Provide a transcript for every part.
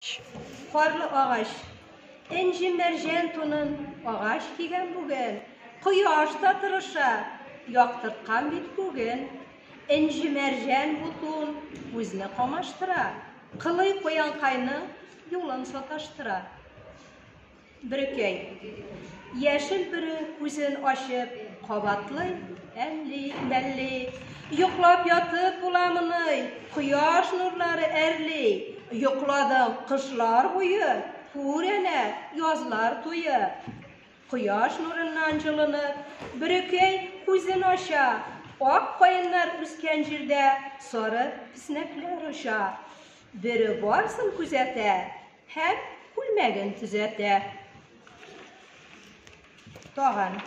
Карлы агач. Энҗе мәрҗән тунын агач кигән бүген. Кояш та тырыша, яктырткан бит күген. Энҗе мәрҗән бу тун күзне камаштыра. Кылый куянкайның юлын саташтыра. Бөрекәй. Яшел бөре күзен ачып, кабатлый, әлли, мәлли. Йоклап ятып буламыни, кояш нурлары әрли. Йокладың кышлар буе, күр әнә, язлар туе. Кояш нурыннан җылынып, бөрекәй күзен ача. Ак каеннар үскән җирдә сары песнәкләр оча. Бөре барсын күзәтә, Һәм күлмәген төзәтә. Таган.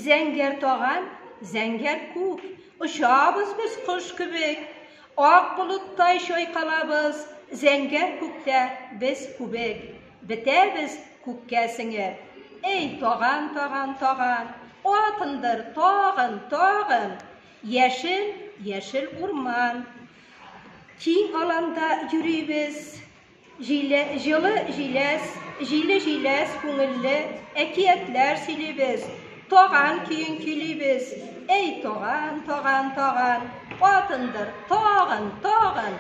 Зәңгәр таган, зәңгәр күк, очабыз без кош кебек. Ак болыттай чайкалабыз, зәңгәр күктә без күбек. Бетәбез күккә сеңеп. Эй, таган, таган, таган, атындыр тагын, тагын. Яшел, яшел урман. Киң аланда йөрибез. Җиле, җылы җиләс, җиле җиләс күңелле әкиятләр сөйлибез. Таган көен көйлибез. Әй, таган, таган, таган, атындыр, тагын, тагын.